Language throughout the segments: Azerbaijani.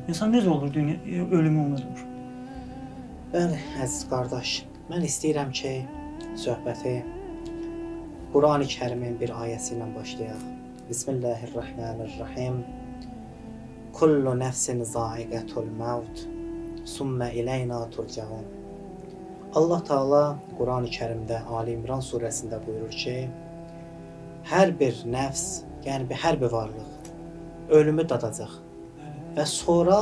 İnsan necə olur dünya ölümü unudur? Bəli, əziz qardaş, mən istəyirəm ki, söhbəti Qurani Kərimin bir ayəsi ilə başlayaq. Bismillahirrahmanirrahim. Kullu nəfsin zaiqatul maut, summa ileyna turcaun. Allah Taala Qurani Kərimdə Ali İmran surəsində buyurur ki, hər bir nəfs, yəni hər bir varlıq ölümü dadacaq və sonra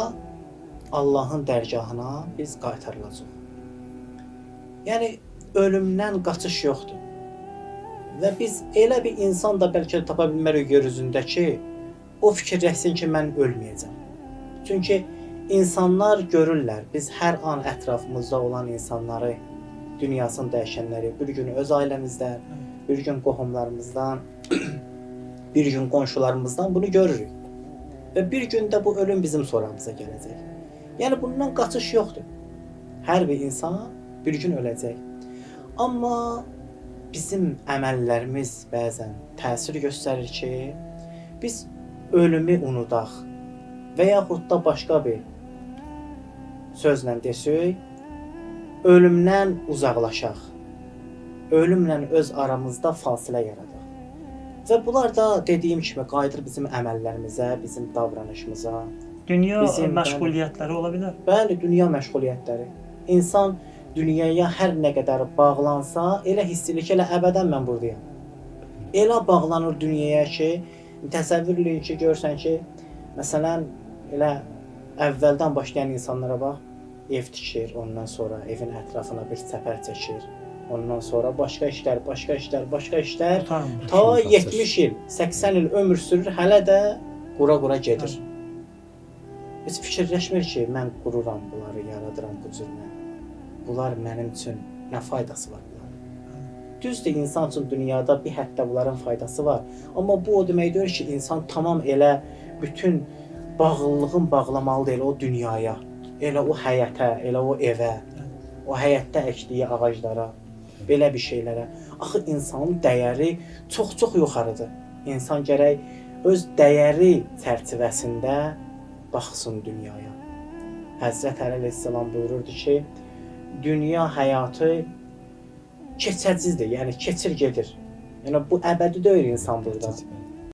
Allahın dərgahına biz qaytarılacaq. Yəni ölümdən qaçış yoxdur. Və biz elə bir insan da bəlkə tapa bilmərik yer üzündə ki, o fikirləşsin ki, mən ölməyəcəm. Çünki insanlar görürlər, biz hər an ətrafımızda olan insanları, dünyasını dəyişənləri, bir gün öz ailəmizdən, bir gün qohumlarımızdan, bir gün qonşularımızdan bunu görürük. Və bir gün də bu ölüm bizim soramıza gələcək. Yəni bundan qaçış yoxdur. Hər bir insan bir gün öləcək. Amma bizim əməllərimiz bəzən təsir göstərir ki, biz ölümü unudaq və yaxud da başqa bir sözlə desək, ölümdən uzaqlaşaq. Ölümlə öz aramızda fasilə yaradaq. Və bunlar da dediyim kimi qayıdır bizim əməllərimizə, bizim davranışımıza. Dünya bizim, məşğuliyyətləri ola bilər. Bəli, dünya məşğuliyyətləri. İnsan dünyaya hər nə qədər bağlansa, elə hiss edir ki, elə əbədən mən buradayam. Elə bağlanır dünyaya ki, təsəvvür eləyin ki, görsən ki, məsələn, elə əvvəldən başlayan insanlara bax, ev tikir, ondan sonra evin ətrafına bir çəpər çəkir. Ondan sonra başqa işlər, başqa işlər, başqa işlər. Ta 70 il, 80 il ömür sürür, hələ də qura-qura gedir. Heç fikirləşmir ki, mən qururam bunları, yaradıram bu cür mən. Bunlar mənim üçün nə faydası var bunların? Düzdür, insan üçün dünyada bir həddə bunların faydası var. Amma bu o demək deyil ki, insan tamam elə bütün bağlılığın bağlamalıdır elə o dünyaya, elə o həyətə, elə o evə, o həyətdə əkdiyi ağaclara, belə bir şeylərə. Axı insanın dəyəri çox-çox yuxarıdır. İnsan gərək öz dəyəri çərçivəsində baxsın dünyaya. Həzrət Əli əleyhissalam buyururdu ki, dünya həyatı keçəcizdir, yəni keçir gedir. Yəni bu əbədi deyil insan burada.